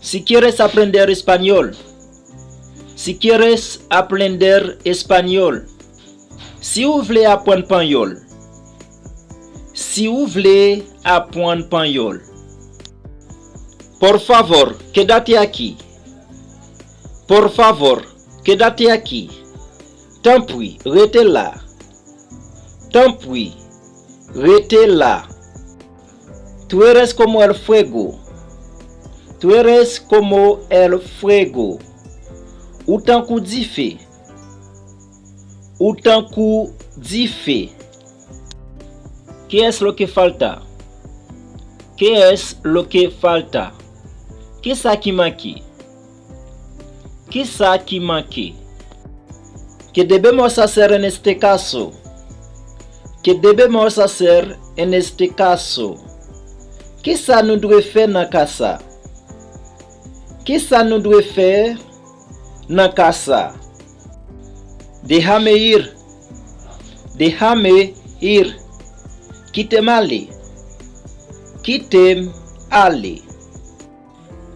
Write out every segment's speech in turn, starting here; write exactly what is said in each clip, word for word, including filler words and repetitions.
Si quieres aprender español. Si quieres aprender español. Si w vle aprann panyòl. Si w vle aprann panyòl. Por favor, quédate aquí. Por favor, quédate aquí. Tanpri, rete la. Tanpri, rete la. Tú eres como el fuego. Tú eres como el fuego. Ou tankou dife. Ou tankou dife. ¿Qué es lo que falta? ¿Qué es lo que falta? Kisa ki manke? Kisa ki manke? ¿Qué debemos hacer en este caso? ¿Qué debemos hacer en este caso? Kisa nou dwe fè nan ka sa? Kisa nou dwe fè nan ka sa? Déjame ir. Déjame ir. Kite m ale. Kite m ale.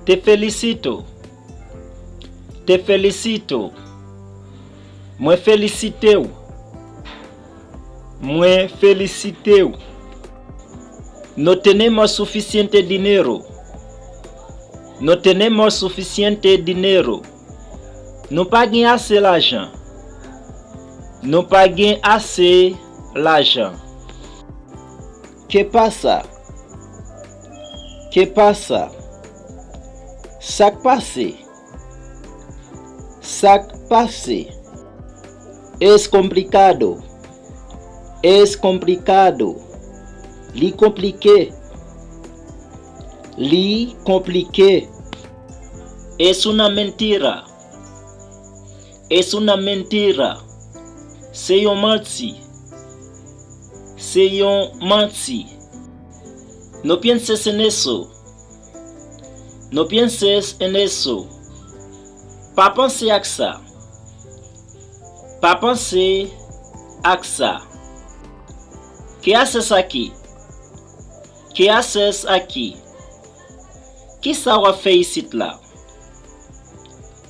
Te felicito. Te felicito. Mwen felisite w. Mwen felisite w. No tenemos suficiente dinero. No tenemos suficiente dinero. Nou pa gen ase lajan. Nou pa gen ase lajan. ¿Qué pasa? ¿Qué pasa? Sa k pase? Sa k pase? Es complicado. Es complicado. Li konplike. Li konplike. Es una mentira. Es una mentira. Se yon manti. Se yon manti. No pienses en eso. No pienses en eso. Pa panse ak sa. Pa panse ak sa. ¿Qué haces aquí? ¿Qué haces aquí? Kisa w ap fè isit la?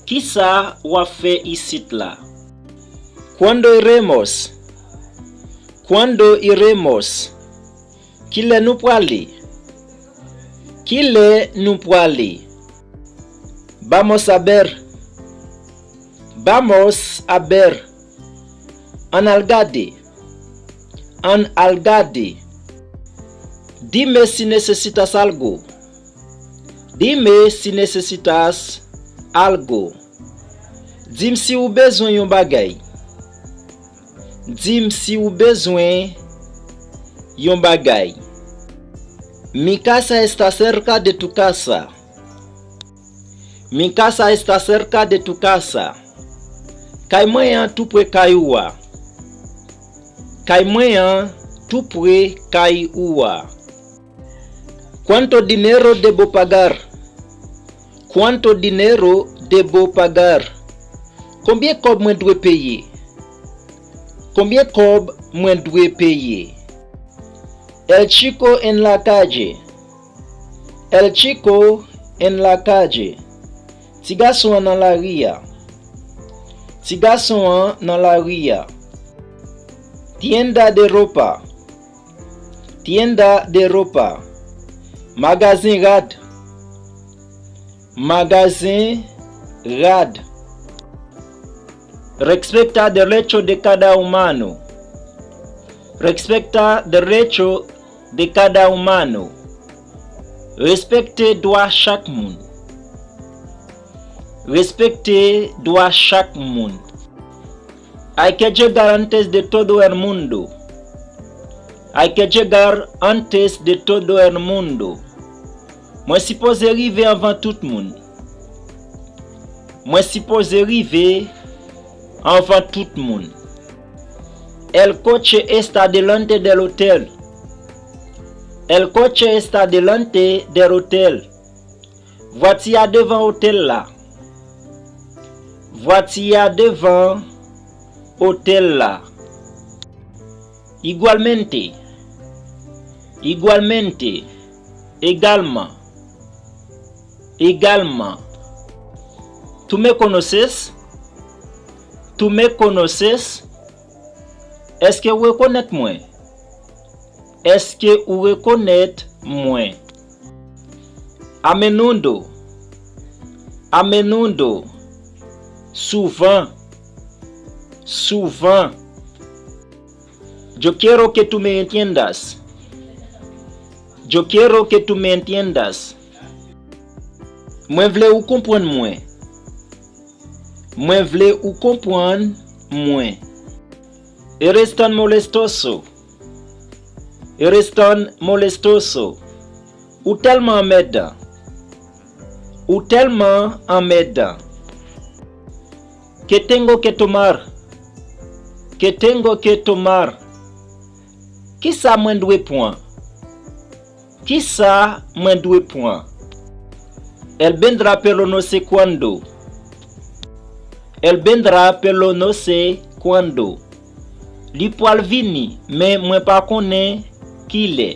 Kisa w ap fè isit la? ¿Cuándo iremos? ¿Cuándo iremos? Kilè nou prale? Kilè nou prale? Vamos a ver. Vamos a ver. Ann al gade. Ann al gade. Dime si necesitas algo. Dime si necesitas algo. Di m si w bezwen yon bagay. Di m si w bezwen yon bagay. Mi casa está cerca de tu casa. Mi casa está cerca de tu casa. Kay mwen an tou pre kay ou a. Kay mwen an tou pre kay ou a. ¿Cuánto dinero debo pagar? ¿Cuánto dinero debo pagar? Konbyen kòb mwen dwe peye? Konbyen kòb mwen dwe peye? El chico en la calle. El chico en la calle. Ti gason an nan lari a. Ti gason an nan lari a. Tienda de ropa. Tienda de ropa. Magazen rad. Magazen rad. Respeta derecho de cada humano. Respeta derecho de cada humano. Respekte dwa chak moun. Respekte dwa chak moun. Hay que llegar antes de todo el mundo. Hay que llegar antes de todo el mundo. Mwen sipoze rive anvan tout moun. Mwen sipoze rive anvan tout moun. El coche está delante del hotel. El coche está delante del hotel. Vwati a devan otèl la. Vwati a devan otèl la. Igualmente. Igualmente. Egalman. Egalman. Tú me conoces? Tú me conoces? Èske w rekonèt mwen? Èske ou rekonèt mwen? A menudo. A menudo. Souvan. Souvan. Yo quiero que tú me entiendas. Yo quiero que tú me entiendas. Mwen vle ou konprann mwen. Mwen vle ou konprann mwen. Eres tan molestoso. Eres tan molestoso. Ou tèlman anmèdan. Ou tèlman anmèdan. ¿Qué tengo que tomar? ¿Qué tengo que tomar? Kisa mwen dwe pran? Kisa mwen dwe pran? Él vendrá, pero no sé cuándo. Él vendrá, pero no sé cuándo. Li pral vini, men mwen pa konnen kilè.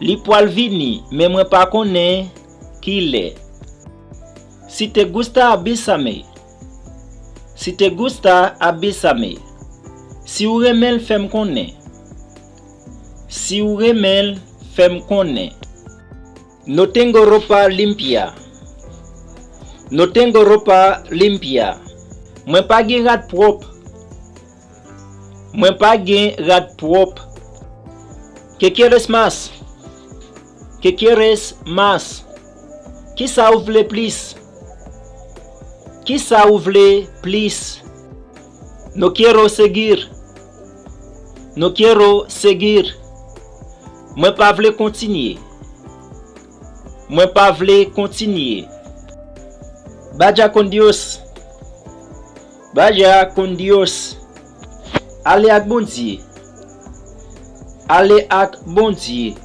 Li pral vini, men mwen pa konnen kilè. Si te gusta, avísame. Si te gusta, avísame. Si w renmen l, fè m konnen. Si w renmen l, fè m konnen. No tengo ropa limpia. No tengo ropa limpia. Mwen pa gen rad pwòp. Mwen pa gen rad pwòp. ¿Qué quieres más? ¿Qué quieres más? Kisa ou vle plis? Kisa ou vle plis? No quiero seguir. No quiero seguir. Mwen pa vle kontinye. Mwen pa vle kontinye. Vaya con Dios. Vaya con Dios. Ale ak Bondye. Ale ak Bondye.